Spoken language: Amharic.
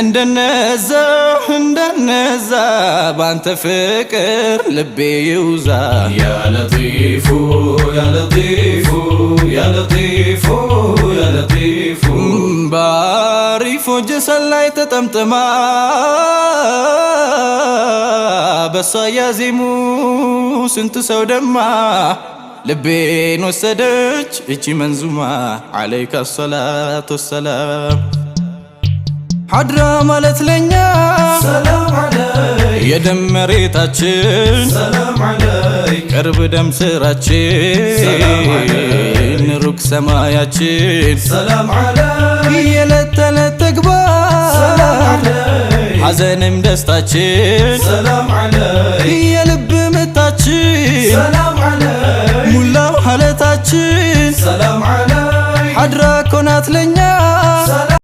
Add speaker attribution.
Speaker 1: እንደነዛ እንደነዛ ባንተ ፍቅር ልቤ ይውዛ።
Speaker 2: يا لطيف يا لطيف يا لطيف يا لطيف።
Speaker 1: ባሪፎ ጀሰን ላይ ተጠምጥማ በሷ ያዜሙ ስንት ሰው ደማ፣ ልቤን ወሰደች እቺ መንዙማ። عليك الصلاة والسلام። ሐድራ ማለት ለኛ
Speaker 2: سلام عليك
Speaker 1: የደም መሬታችን፣
Speaker 2: سلام عليك
Speaker 1: ቅርብ ደም ስራችን፣ ሩቅ ሰማያችን፣
Speaker 2: سلام عليك
Speaker 1: የዕለት ተዕለት ተግባር፣
Speaker 2: سلام عليك
Speaker 1: ሐዘንም ደስታችን፣
Speaker 2: سلام عليك
Speaker 1: የልብ ምታችን፣
Speaker 2: سلام عليك
Speaker 1: ሙላው ሀለታችን፣
Speaker 2: سلام عليك
Speaker 1: ሐድራ ኮናት ለኛ።
Speaker 2: سلام